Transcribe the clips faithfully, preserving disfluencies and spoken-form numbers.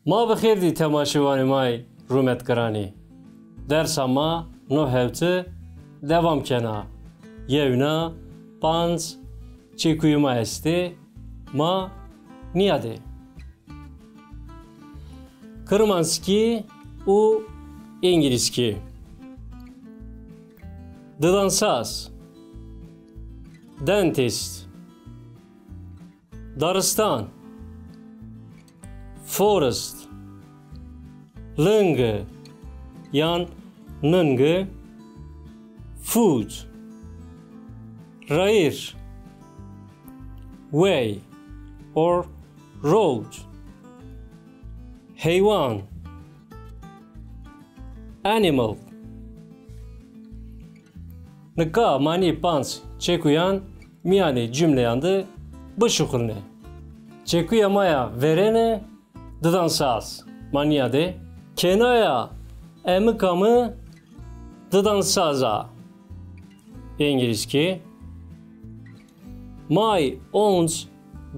Ma bi xêr dî temaşevanê ma yê rûmetgiranî. Dersa ma no hewti dewam kena. Yewna panc çekuyê ma estê, ma nîyadê. Kirmanckî û îngilizkî. Didansaz, dentist. Daristan, forest. Lingi yan ningi, foot. Rayîr, way or road. Heywan, animal. Nika ma nî panc çekuyan mîyanê cumleyan de bişuxulnê. Çekuya ma ya verêne didansaz. Ma nîyadê. Kênaya emika mi didansaz a. Îngilizkî. My aunt's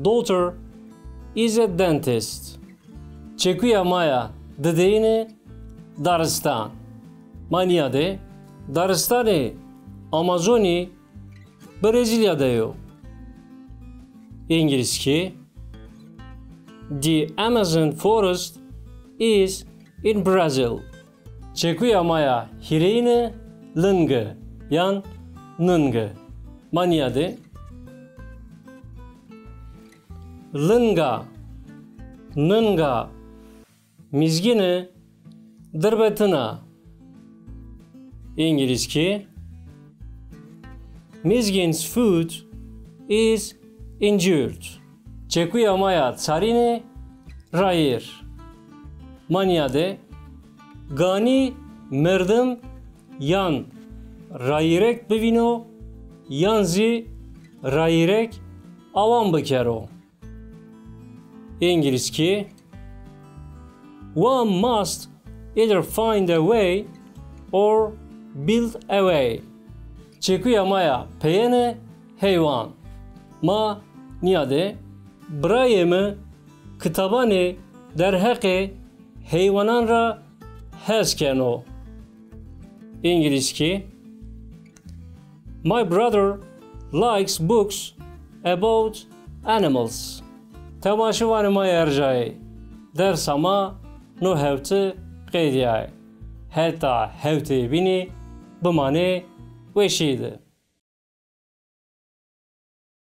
daughter is a dentist. Çekuya ma ya dideyîne daristan. Ma nîyadê. Daristanê Amazonî Brezîlya de yo. Îngilizkî. The Amazon forest is in Brazil. Çekuya ma ya hîrêyine lingi yan ningi. Ma nîyadê. Linga, ninga, mizgîne, dirbetin a. Îngilizkî. Mizgin's foot is injured. Çekuya ma ya çarîne rayîr. Ma nîyadê. Ganî merdim yan rayîrek bivîno yan zî rayîrek awan bikero. Îngilizkî. One must either find a way or build a way. Çekuya ma ya peyêne heywan. Ma nîyadê. Birayê mi kitabanê derheqê heywanan ra hes keno. Îngilizkî. My brother likes books about animals. Temaşevanê ma yê erjayê, dersa ma no hewti qedîyayê. Heta hewteyê bînî bimanê weşî de.